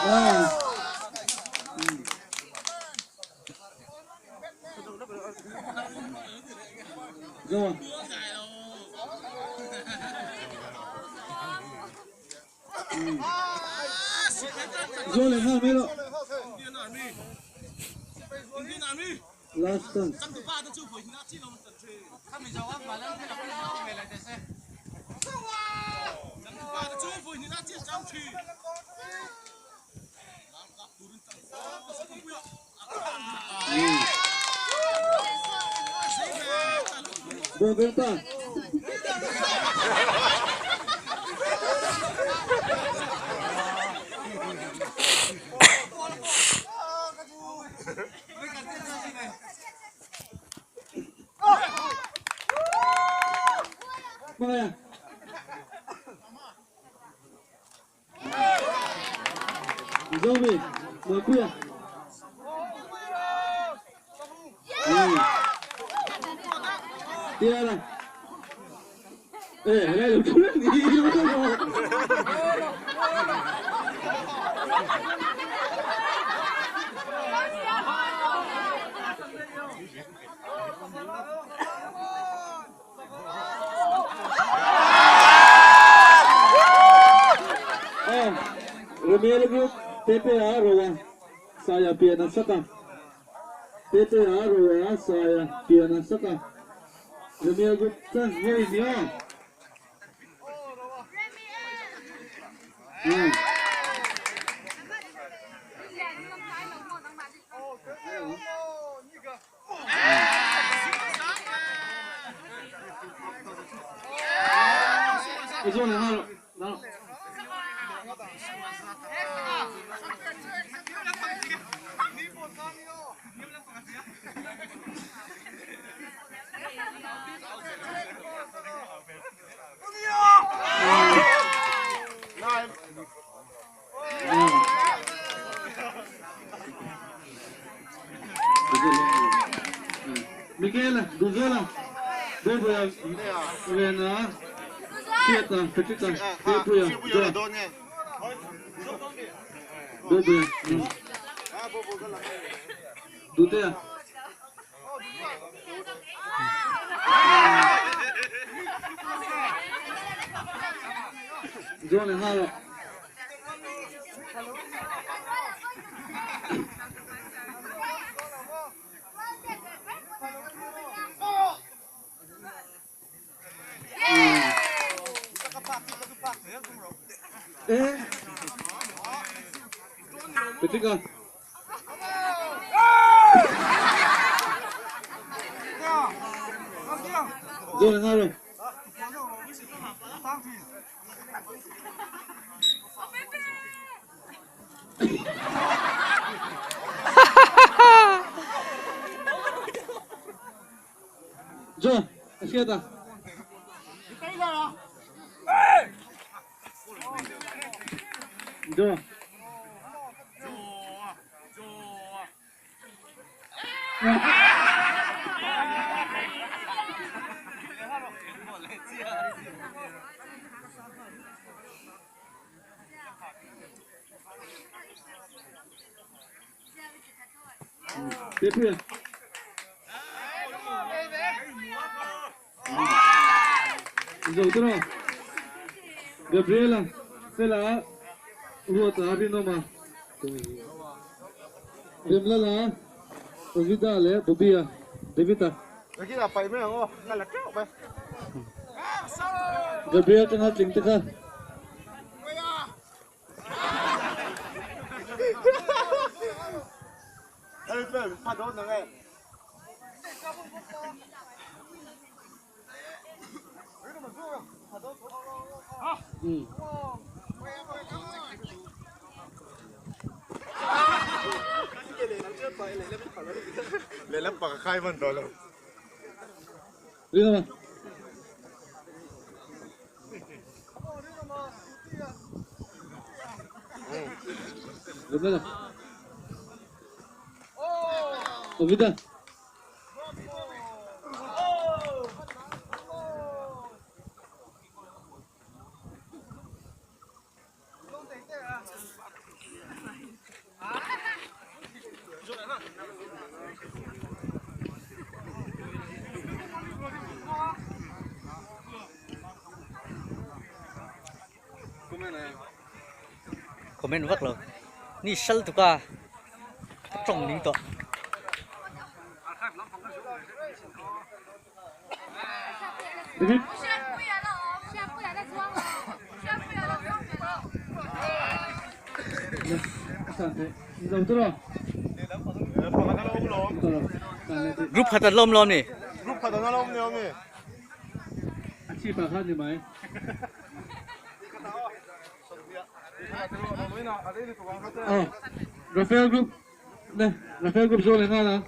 Ah. Zoa. Zo leh nghal mai rawh. Last chance. Roberta. Hmangaiha. Zomi, Muanpuia. Tiara. Eh, helai lo thu reng ni. Aw, Romel Group, Tetea Roa, Saia Piana Saka. Tetea Roa, Saia Piana Saka. Romel Group chance vawi ni aw. Michaela, Duzola, Boboia, Rena, Hriata, Patricka, Puipuia, Joa, Boboia, Dutea. Joa leh nghal rawh. Eh. Patricka. Zo leh nghal rawh. Zo, a hriat a. Zo. Tepuia. Zotura. Gabriela. Fela. Ruata Rinawma. Remlala. Ovida leh Bobby-a. David-a. Gabriel tanga tling te kha. Rinawma. Rinawma. Ovida. Comment vak lo. Ni sal tuka ka tawng ning tawh. Group khat an lawm lawm ni. Group khat an lawm ni awm ni. Rafael Group ne Rafael Group zo leh nghal ang.